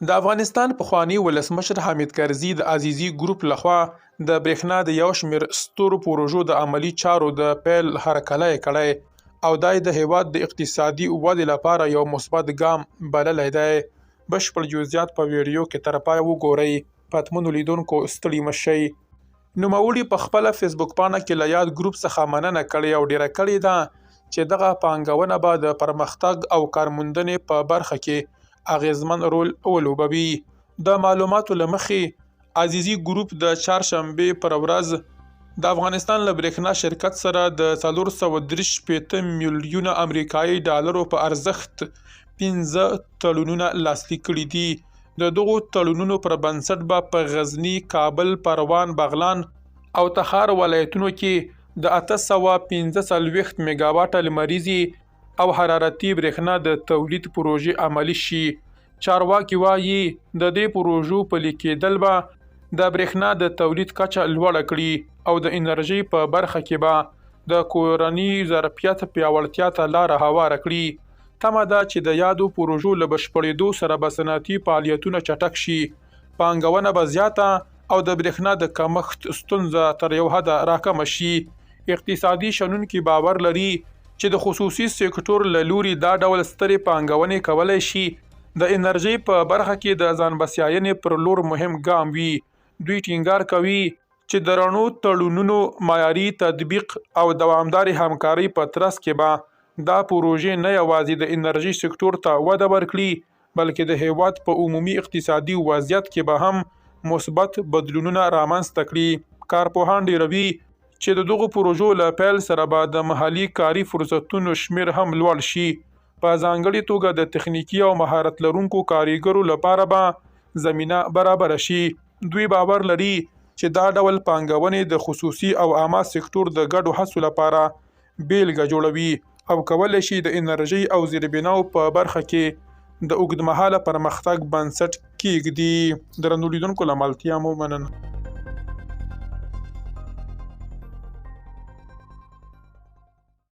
د افغانستان پخواني ولسمشر حامد کرزي د عزیزي ګروپ لخوا د برېښنا د یو شمېر سترو پروژو د عملي چارو د پیل هرکلی کړی او دا یې د هېواد د اقتصادي ودې لپاره یو مثبت ګام بللی دی. بشپړ جزئیات په ویډیو کې تر پایه وګورئ. پتمنو لیدونکو ستړي مه شئ. نوموړي په خپله فېسبوک پاڼه کې له یاد ګروپ څخه مننه کړې او ډېره کړې ده چې دغه پانګونه به د پرمختګ او کارموندنې په برخه کې اغېزمن رول ولوبوي. د معلوماتو له مخې، عزیزي ګروپ د چهارشنبې پر ورځ د افغانستان له برېښنا شرکت سره د 463 میلیونه امریکایي ډالرو په ارزښت پنځه تړونونه لاسلیک کړي دي. د دغو تړونونو پر بنسټ به په غزني، کابل، پروان، بغلان او تخار ولایتونو کې د 845 میګاواټه لمریزې او حرارتي برېښنا د تولید پروژې عملي شي. چارواکي وايي، د دې پروژو پلي کېدل به د برېښنا د تولید کچه لوړه کړي او د انرژۍ په برخه کې به د کورني ظرفیت پیاوړتیا ته لاره هواره کړي. تمه ده چې د یادو پروژو له بشپړېدو سره به صنعتي فعالیتونه چټک شي، پانګونه به زیاته او د برېښنا د کمښت ستونزه تر یو حده راکمه شي. اقتصادي شنونکي باور لري چې د خصوصي سکټور له لوري دا ډول سترې پانګونې کولای شي د انرژۍ په برخه کې د ځانبسیاینې پر لور مهم ګام وي. دوی ټینګار کوي چې د رڼو تړونونو، معیاري تطبیق او دوامدارې همکارۍ په ترڅ کې به دا پروژې نه یوازې د انرژۍ سکټور ته وده ورکړي، بلکې د هېواد په عمومي اقتصادي وضعیت کې به هم مثبت بدلونونه رامنځته کړي. کارپوهان ډېروي چې د دغو پروژو له پیل سره به د محلي کاري فرصتونو شمېر هم لوړ شي، په ځانګړې توګه د تخنیکي او مهارت لرونکو کاریګرو لپاره به زمینه برابره شي. دوی باور لري چې دا ډول پانګونې د خصوصي او عامه سکټور د ګډو هڅو لپاره بېلګه جوړوي او کولی شي د انرژۍ او زیربناو په برخه کې د اوږدمهاله پرمختګ بنسټ کېږدي. درنو لیدونکو له ملتیا مو مننه.